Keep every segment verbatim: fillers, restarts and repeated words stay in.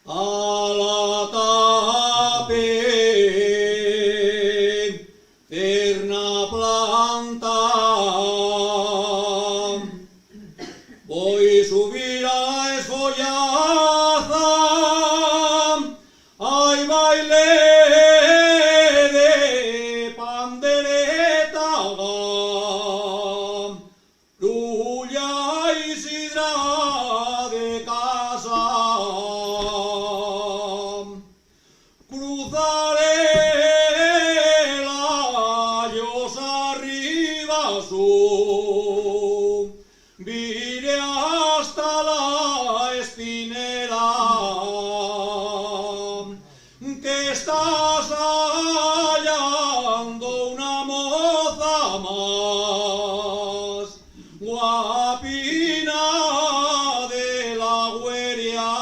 Ala tapen, cerna planta, voi subir a la esfollaza, hai baile de pandereta, rulla y sidra de casa. Cruzaré la llosa arriba, subiré hasta la espinera, que está sayando una moza más guapina de la güeria.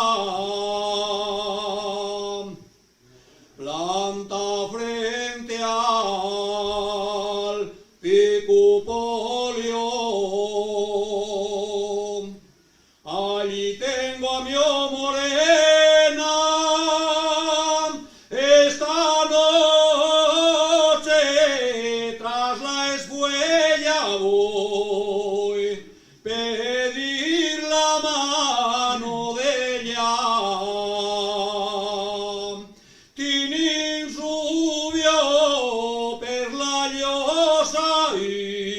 Planta frente al picu polio. Allí tengo a mi morena, esta noche tras la esfuella voi pedir la mano d'ella. Tinin subió per la llosa y